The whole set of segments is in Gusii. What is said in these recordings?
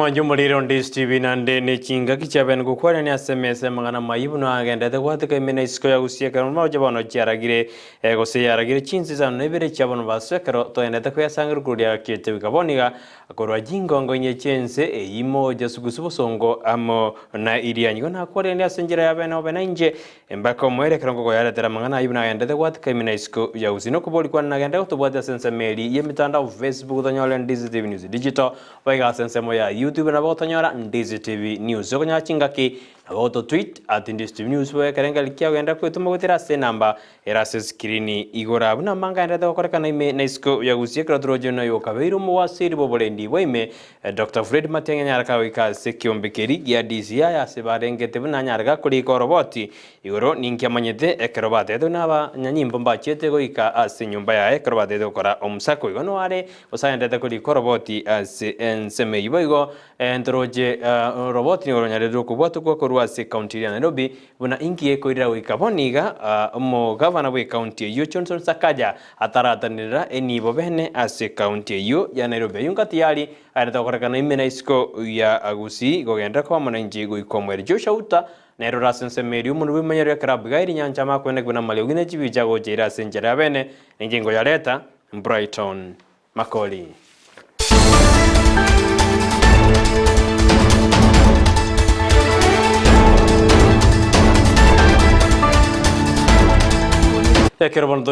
Mwanche omorire onde Stephen ande ne chingaki chia bene gokwanania ase emesa amang'ana amayia buna agendete gwateka ime na isiko ya gusii ekero maroche bono chiaragire gose yaragire chinsa isano na ibere chia bono baso ekero toendete koyasangera koria kiete goika bono iga Korwa chingongo inye chi'ense eyio mocha sugusu bosongo amo na Irianyi. Igo nakwarire ase enchera ya bene obe nainche, mpaka omoerio ekero nkokoyaretera amang'ana ayio buna agendete gwatika ime na isiko ya gusii. Nokobori kwane nagende gotobwatia ase ensemo eria y'emitandao Facebook otonyore Ndizi TV News Digital, boigo ase ensemo ya YouTube nabo otonyora Ndizi TV News. Okonyora chingaki nabo oto tweet at Ndizi TV News boigo ekerengererio kiao genda kwetoma goetera ase enamba Ere ase esikirini igoro abwo namanga aenderete gokorekana ime na isiko ya Gusii ekero toroche buna oyokabeire omowasiri bw'oborendi bwa ime Doctor Fred Matiang'i anyare kagoika ase ekiombe keria gia DCI ase barengete buna anyare gakorika oroboti igoro ninki amanyete ekero batebete buna abanyanyimbo mbachiete goika ase enyomba yaye ekero batebete gokora omosako igo noare gose aenderete korika oroboti ase ensemo eyio boigo ntoroche oroboti nigo ronyarire okobwatokwa korwa ase ekaunti eria ya Nairobi Buna inki gekoirera goika bono iga, omogavana bw'ekaunti eyio Johnson Sakaja ataratanera enibo bene ase ekaunti eyio ya Nairobi. Ayio ngati yari aerete gokorekana ime na isiko ya Gusii gogenderera koba omonanchi goika omoerio. Joshua Uta nere ore ase ensemo eria omonwe bw'eimanyero ya Club Gairi Nyancha amakwene buna amariogi ne chibicha agocha ere ase enchera ya bene ninche nkoyareta Brighton Makori. Ekero bono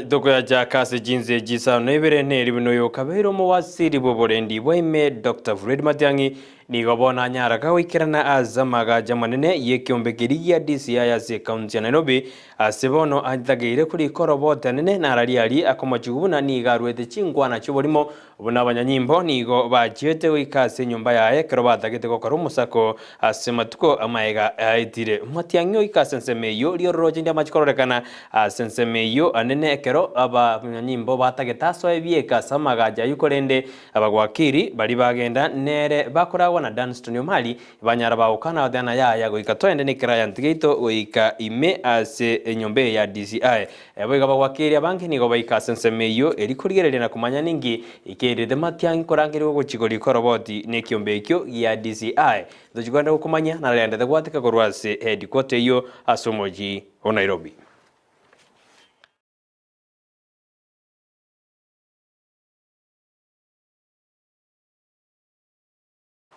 tokoyachaka ase chinsa echi isano na ibere neri buna oyo okabeire omowasiri bw'oborendi bwa ime Doctor Fred Matiang'i nigo bono anyara goikerana ase amagacho amanene y'ekiombe keria gia DCI ase ekaunti ya Nairobi Ase bono antageire korika oroboti anene nararia aria akomochigwa buna nigo aruete chinkwana chi'oborimo, buna abanyanyimbo nigo bachiete goika ase enyomba yaye ekero batagete gokora omosako ase amatuko amaega aetire. Matiang'i oika ase ensemo eyio, riororoche ndiamache kororekana ase ensemo eyio anene ekero abanyanyimbo batagete asoe bieka ase amagacho ayio korende abagwakiri baria bagenda nere bakoragwa na Dunstan Omari Banyara bagokana goteba yaya goika toende nekeraya giaito goika ime ase enyomba eye ya DCI. Boigo abagwakeri abange nigo baika ase ensemo eyio eri korigereria na komanya ninki ekerete matiang'i korangerigwa gochia korika oroboti nekiombe ekio gia DCI. Ntochi kogenda gokomanya narendete gwateka korwa ase headquarter eyio ase omochie o Nairobi.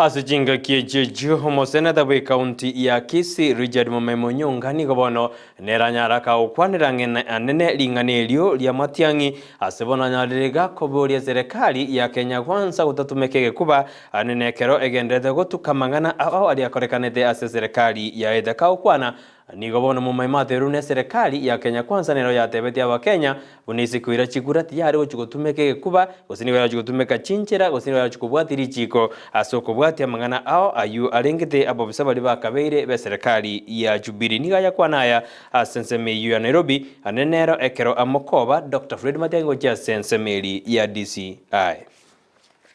Ase chingaki echio echio, omoseneta bw'ekaunti ya Kisii Richard Momem Onyonka nigo bono nere anyare akagokwanera ang'e anene ring'ana erio ria Matiang'i ase bono anyarire gakoboria serikali ya Kenya Kwanza gotatumeka egekuba anene ekero egenderete gotuka amang'ana ao aria akorekanete ase serikali yaete kagokwana Nigo bono momaimo aterwe neserekari ya Kenya Kwanza nero yatebetie abakenya buna ase koira chikura tiyare gochia gotumeka egekuba gose nigo yagochia gotumeka chinchera gose nigo yagochia kobwatia richiko ase okobwatia amang'ana ao ayio arengete abobisa baria bakabeire beserekari ya Jubilee. Nigo ayakwana aya ase ensemo eyio ya Nairobi ande nero ekero amokoba Doctor Fred Matiang'i gochia ase ensemo eri ya DCI.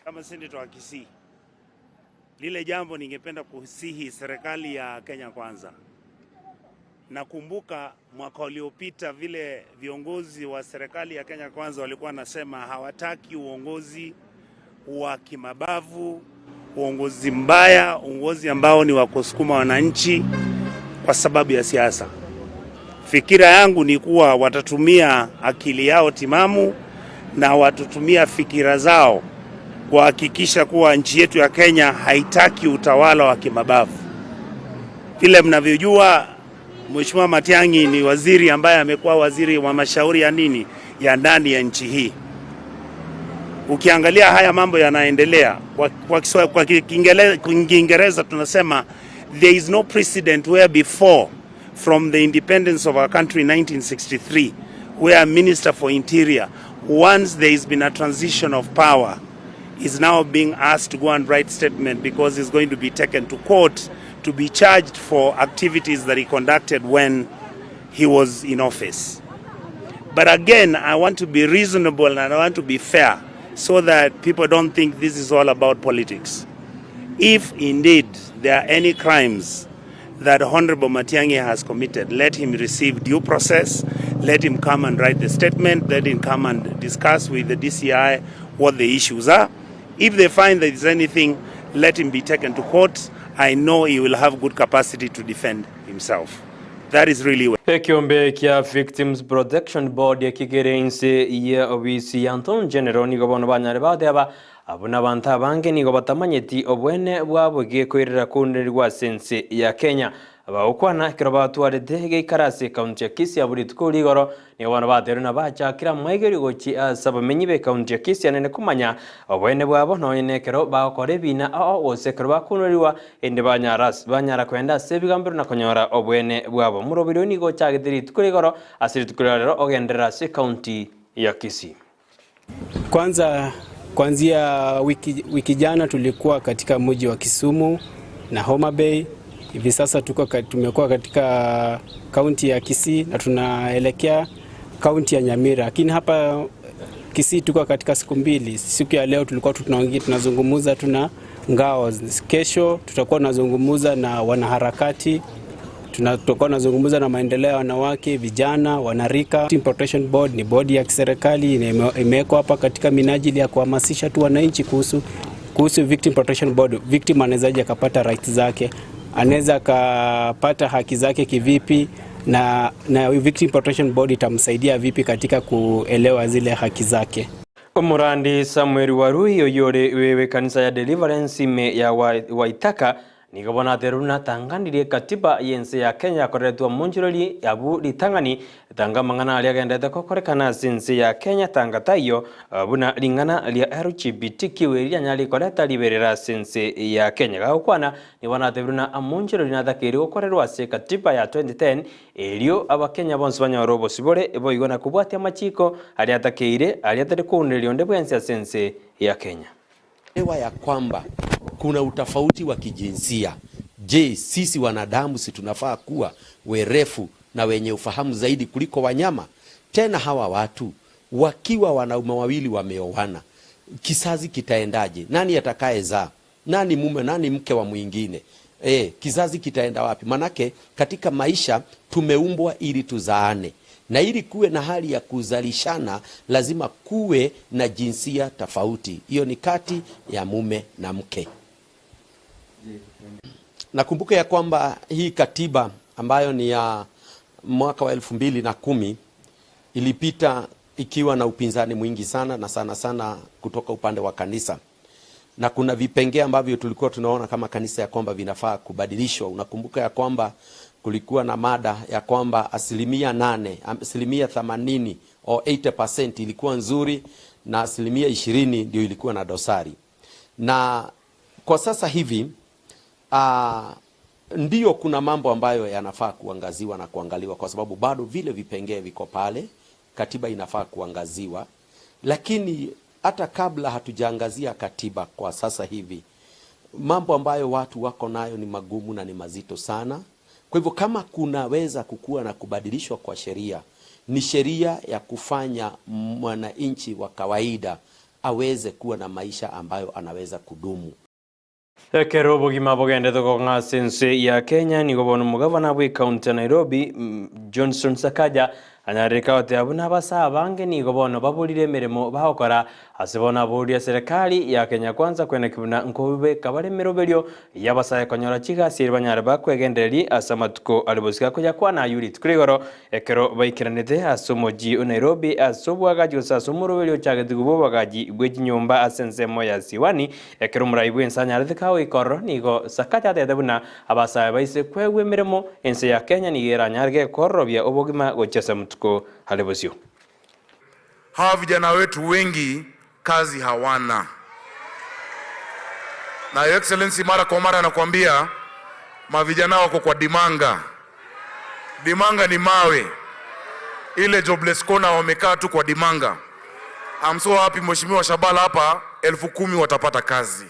Kama senator wa Kisii, lile jambo ningependa kusihi serikali ya Kenya Kwanza. Nakumbuka mwaka uliopita vile viongozi wa serikali ya Kenya Kwanza walikuwa wanasema hawataki uongozi wa kimabavu, uongozi mbaya, uongozi ambao ni wa kusukuma wananchi kwa sababu ya siasa. Fikira yangu ni kuwa watatumia akili yao timamu na watatumia fikira zao kuhakikisha kuwa nchi yetu ya Kenya haitaki utawala wa kimabavu. Vile mnavyojua, Mheshimiwa Matiang'i ni waziri ambaye amekuwa waziri wa mashauri ya nini ya ndani ya nchi hii. Ukiangalia haya mambo yanaendelea kwa, kwa, kwa Kiingereza tunasema there is no precedent where before from the independence of our country in 1963 where Minister for Interior once there has been a transition of power is now being asked to go and write statement because he's going to be taken to court to be charged for activities that he conducted when he was in office. But again, I want to be reasonable and I want to be fair so that people don't think this is all about politics. If indeed there are any crimes that Honorable Matiang'i has committed, let him receive due process, let him come and write the statement, let him come and discuss with the DCI what the issues are. If they find there is anything, Let him be taken to court, I know he will have good capacity to defend himself. That is really where. Ekeombe kia Victims Protection Board ekigere inse ye obisi ya Attorney General nigo bono banyare bateba abwo nabanto abange nigo batamanyeti obwene bwabo gekoirera kounererigwa ase ense ya Kenya. Bagokwana ekero batwarete geikaro ase ekaunti ya Kisii abwo rituko rigoro Nigo bono bateirwe na bachakire amaigerio gochia ase abamenyi b'ekaunti ya Kisii anene komanya oboene bwabo nonya nekero bagokora ebiina ao gose ekero bakonorigwa erinde banyara banyara kogenda ase ebigambero na konyora oboene bwabo. Omoroberi oyo nigo ochagete rituko rigoro ase rituko ria rero ogenderera ase ekaunti ya Kisii. Kwanza kuanzia wiki, wiki jana tulikuwa katika mji wa Kisumu na Homa Bay. Hivi sasa tuko tumekuwa katika kaunti ya Kisii na tunaelekea kaunti ya Nyamira, lakini hapa Kisii tuko katika siku mbili. Siku ya leo tulikuwa tunaongea tunazungumza tuna ngao, kesho tutakuwa tunazungumza na wanaharakati tutakuwa tunazungumza na maendeleo ya wanawake, vijana, wanarika. Team Protection Board ni bodi ya kiserikali imewekwa hapa katika minajili ya kuhamasisha tu wananchi kuhusu kuhusu Victim Protection Board. Victim anawezaje akapata rights zake, anaweza akapata haki zake kivipi, na, na Victim Protection Board itamsaidia vipi katika kuelewa zile haki zake. Omorandi Samuel Warui oyio ore bw'ekanisa ya Deliverance ime ya Waithaka nigo bono aterwe buna atanganirie katiba y'ense ya Kenya yakoreretwe omonchorori abwo ritang'ani tanga amang'ana aria agenderete gokorekana ase ense ya Kenya tanga taiyo buna ring'ana ria LGBTQ eri rianyare koreta riberera ase ense ya Kenya. Gagokwana nigo bono atebirie buna omonchorori natakeire gokorerwa ase katiba ya 2010 Erio Abakenya bonsi banyore obosibore, boigo na kobwatia amachiiko aria atakeire, aria atari kounereria onde bwensi ase ense ya Kenya. Elewa ya kwamba kuna utafauti wa kijinsia. Je, sisi wanadamu si tunafaa kuwa werefu na wenye ufahamu zaidi kuliko wanyama? Tena hawa watu wakiwa wanaume wawili wameoana, kizazi kitaendaje? Nani atakayezaa? Nani mume, nani mke wa mwingine? E, kizazi kitaenda wapi? Manake katika maisha tumeumbwa ili tuzaane, na ili kuwe na hali ya kuzalishana lazima kuwe na jinsia tofauti. Hiyo ni kati ya mume na mke. Nakumbuka ya kwamba hii katiba ambayo ni ya mwaka wa 2010 ilipita ikiwa na upinzani mwingi sana na sana sana kutoka upande wa kanisa na kuna vipengee ambavyo tulikuwa tunaona kama kanisa ya kwamba vinafaa kubadilishwa. Unakumbuka ya kwamba kulikuwa na mada ya kwamba 8%, 80% au 80% ilikuwa nzuri na 20% ndio ilikuwa na dosari. Na kwa sasa hivi ndiyo kuna mambo ambayo yanafaa kuangaziwa na kuangaliwa, kwa sababu bado vile vipengee viko pale, katiba inafaa kuangaziwa, lakini hata kabla hatujaangazia katiba kwa sasa hivi, mambo ambayo watu wako nayo ni magumu na ni mazito sana. Kwa hivyo kama kunaweza kukua na kubadilishwa kwa sheria, ni sheria ya kufanya mwananchi wa kawaida aweze kuwa na maisha ambayo anaweza kudumu. Ekero obogima bogendete kong'a ase ense ya Kenya, nigo bono omogavana bw'ecounty ya Nairobi, Johnson Sakaja, anyarire goteba buna abasae abange nigo bono baborire emeremo bagokora ase bono aboria serikali ya Kenya Kwanza kweneki buna nkobeka bare emeroberio y'abasae konyora chigasi eri banyare bakwegendereria ase amatuko are bosio. Gakoyakwana ayio rituko rigoro ekero baikeranete ase omochie o Nairobi ase obwagachi gose ase omoroberio ochagetigwe bw'obwagachi bwe chinyomba ase ensemo ya Ziwani Ekero omorai bw'ense anyarete kagoika ororo, nigo Sakaja atebete buna abasae baise kwegwa emeremo, ense ya Kenya nigo eranyare gekororobia obogima gochia ase amatuko are bosio. Hawa vijana wetu wengi kazi hawana, na Your Excellency mara kwa mara anakuambia mavijana wako kwa dimanga. Dimanga ni mawe, ile jobless corner wamekaa tu kwa dimanga. I'm so happy Mheshimiwa Shabala hapa 10,000 watapata kazi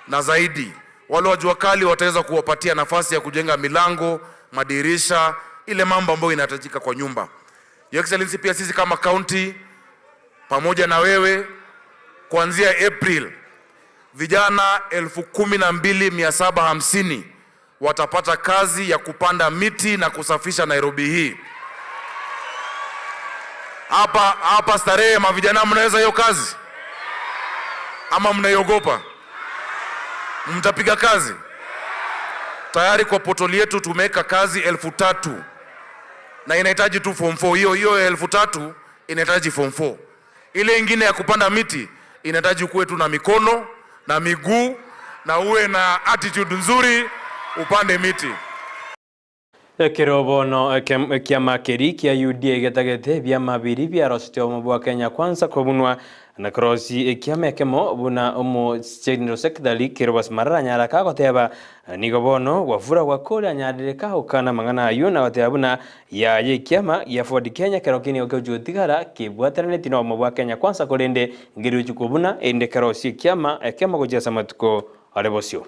na zaidi. Wale wa jua kali wataweza kuwapatia nafasi ya kujenga milango, madirisha, ile mambo ambayo inahitajika kwa nyumba. Your Excellency, pia sisi kama county pamoja na wewe kuanzia April vijana 12,750 watapata kazi ya kupanda miti na kusafisha Nairobi hii. Hapa hapa Starehe, mavijana mnaweza hiyo kazi ama mnaiogopa? Mtapiga kazi? Tayari kwa portal yetu tumeweka kazi 3,000 na inahitaji tu form 4. Hiyo hiyo 3,000 inahitaji form 4. Ile ingine ya kupanda miti inahitaji ukuwe tu na mikono na miguu na uwe na attitude nzuri upande miti. Ekero bono ekiama keria kia UDA getagete ebiama biria biarosete obomo bwa Kenya Kwanza kobunwa na korosi ekiama ekemo buna omo General Secretary Cleophas Malala anyara kagoteba nigo bono Wafula Wakoli anyarire kagokana amang'ana ayio na goteba buna yaya ekiama gia Ford Kenya kero ki nigo kegochia gotigara kebwataraneti na obomo bwa Kenya Kwanza korende ngerochia kobuna erinde kerosie ekiama ekemo gochia ase amatuko are bosio.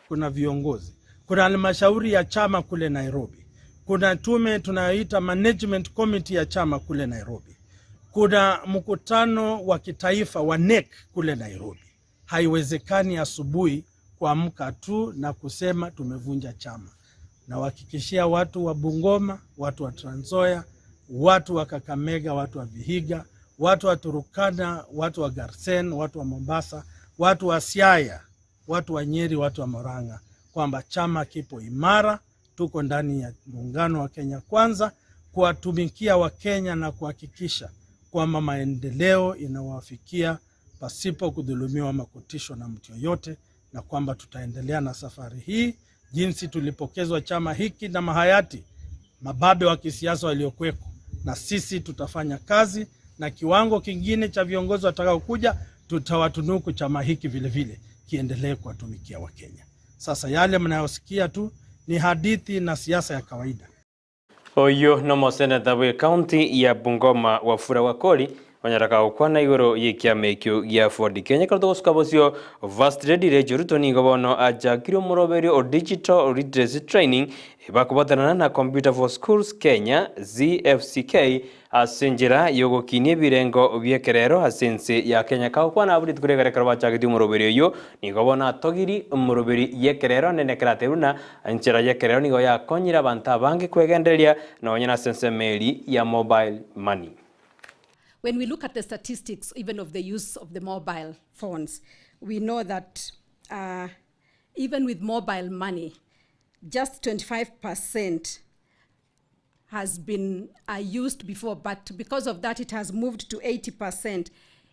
Kuna viongozi, kuna halmashauri ya chama kule Nairobi, kuna tume tunayoita management committee ya chama kule Nairobi, kuna mkutano wa kitaifa wa NEC kule Nairobi. Haiwezekani asubuhi kuamka tu na kusema tumevunja chama. Nawahakikishia watu wa Bungoma, watu wa Trans Nzoia, watu wa Kakamega, watu wa Vihiga, watu wa Turkana, watu wa Garsen, watu wa Mombasa, watu wa Siaya, watu wa Nyeri, watu wa Murang'a kwamba chama kipo imara, tuko ndani ya muungano wa Kenya Kwanza kuwatumikia Wakenya na kuhakikisha kwamba maendeleo inawafikia pasipo kudhulumiwa ama kutishwa na mtu yoyote, na kwamba tutaendelea na safari hii jinsi tulipokezwa chama hiki na mahayati mababe wa kisiasa waliokuweko, na sisi tutafanya kazi na kiwango kingine cha viongozi watakaokuja, tutawatunuku chama hiki vile vile kiendelee kuwatumikia Wakenya. Sasa yale mnayosikia tu ni hadithi na siasa ya kawaida. Oyio nomoseneta bwe county ya Bungoma Wafula Wakoli onyaraka gokwana igoro y'ekiama ekio gia Ford Kenya. Ekero togosuka bosio First Lady Rachel Ruto nigo bono achakire omoroberio o Digital Literacy Training bakobatanana na Computer for Schools Kenya ZFCK ase enchera yogokinia ebirengo biekerero ase ense ya Kenya. Kagokwana abwo rituko ri'ekero ekero bachagetie omoroberi oyio nigo bono atogiri omoroberi y'ekerero nene ekero buna enchera y'ekerero nigo yakonyire abanto abange kwegendereria nonye ase ensemo eri ya mobile money. When we look at the statistics, even of the use of the mobile phones, we know that even with mobile money, just 25% has been used before, but because of that, it has moved to 80%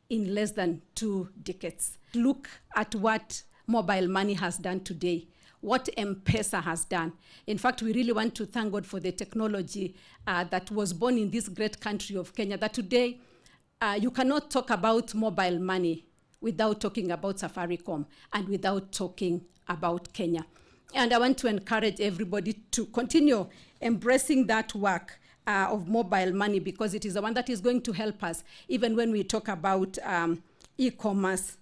in less than 2 decades. Look at what mobile money has done today, what M-Pesa has done. In fact, we really want to thank God for the technology that was born in this great country of Kenya, that today you cannot talk about mobile money without talking about Safaricom and without talking about Kenya. And I want to encourage everybody to continue embracing that work of mobile money, because it is the one that is going to help us, even when we talk about e-commerce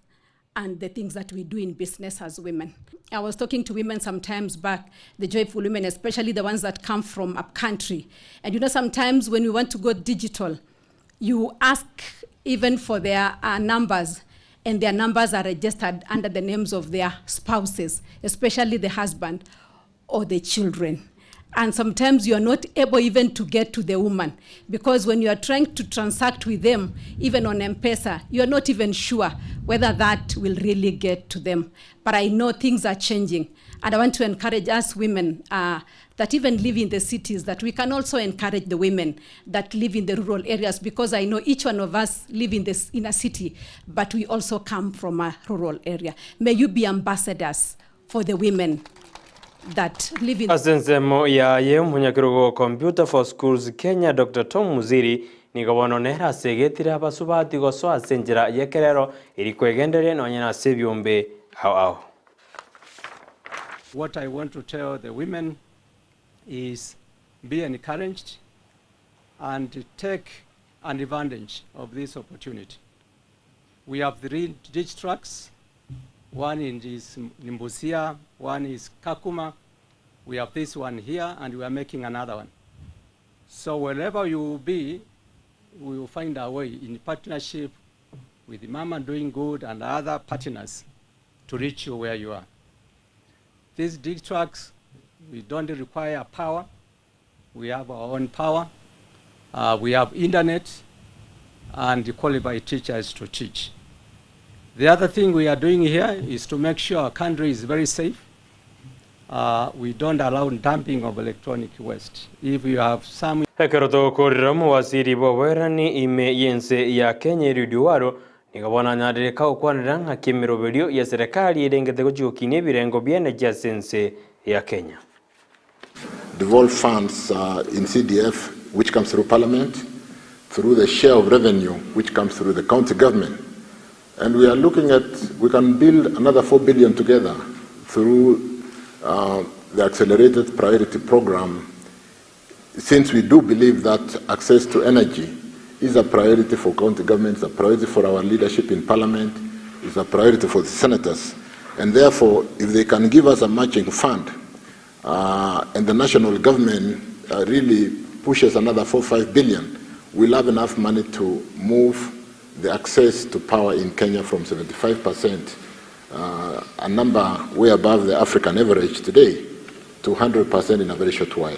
and the things that we do in business as women. I was talking to women sometimes back, the joyful women, especially the ones that come from upcountry. And sometimes when we want to go digital, you ask even for their numbers, and their numbers are registered under the names of their spouses, especially the husband or the children. And sometimes you are not able even to get to the woman, because when you are trying to transact with them, even on M-Pesa, you are not even sure whether that will really get to them. But I know things are changing. And I want to encourage us women that even live in the cities, that we can also encourage the women that live in the rural areas, because I know each one of us live in a city, but we also come from a rural area. May you be ambassadors for the women that live in Ase ensemo yaye omonyakerogo Computer for Schools Kenya Dr. Tom Muziri nigo bono nere asegetire abasubati gosoa ase enchera y'ekerero eri kwegendereria nonye ase ebiombe ao ao. What I want to tell the women is be encouraged and take an advantage of this opportunity. We have 3 DigiTrucks. One is in Busia, one is Kakuma. We have this one here, and we are making another one. So wherever you will be, we will find our way in partnership with Mama Doing Good and other partners to reach you where you are. These DigiTrucks, we don't require power. We have our own power. We have internet and qualified teachers to teach. The other thing we are doing here is to make sure our country is very safe. We don't allow dumping of electronic waste. If you have some Ekero togokorera omowasiri bw'oboerani ime y'ense ya Kenya Eliud Owalo, nigo bono anyarire kagokwanera ng'aki emeroberio ya serikali erengete gochia gokinia ebirengo bi'energy ase ense ya Kenya. Devolved funds in CDF which comes through parliament, through the share of revenue which comes through the county government. And we are looking at, we can build another 4 billion together through the accelerated priority program, since we do believe that access to energy is a priority for county governments, a priority for our leadership in parliament, is a priority for the senators. And therefore, if they can give us a matching fund, and the national government really pushes another 4-5 billion, we'll have enough money to move the access to power in Kenya from 75%, a number way above the African average today, to 100% in a very short while.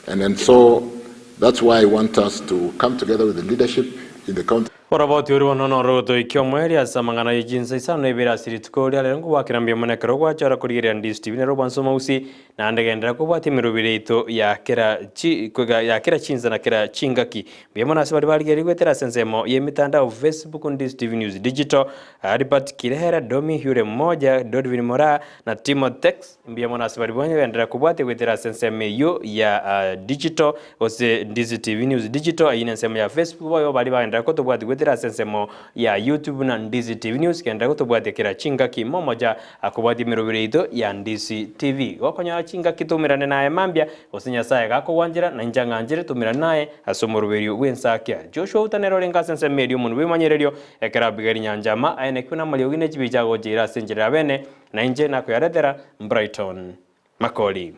And then so that's why I want us to come together with the leadership in the county. Oroboti oria bono noro ogotoikia omoerio ase amang'ana ye chinsa isano na ibere ase rituko ria rero nkobwakera mbuya mono ekero gwachora korigereria Ndizi TV nero obwansu omogusii, naende genderera kobwatia emeroberi yaito ya kera chi ya kera chinsa na kera chingaki. Mbuya mono ase baria barigereiri goetera ase ensemo y'emitandao Facebook Ndizi TV News Digital, Albert Kirera, Domi Hure Mmoja, Dodvin Moraa na Timotex. Mbuya mono ase baria bonye genderera kobwatia goetera ase ensemo eyio ya digital gose Ndizi TV News Digital, eyio nensemo ya Facebook boigo baria bagenderera kotobwatia goetera ase ensemo ya YouTube na Ndizi TV News genderera kotobwatia kera chingaki momoja akobwatia emerobero yaito ya Ndizi TV. Gokonyora chingaki toumerane naye mambia gose Nyasaye gakogwanchera na inche ang'anchere toumerane naye ase omoroberio bw'ensakia. Joshua Outa nere orenge ase ensemo eria omonwe bw'emanyererio ekero Abigaili Nyanchama aenekigwe namariogi ne chibicha agocha ira ase enchera ya bene Na inche nakoyaretera Brighton Makori.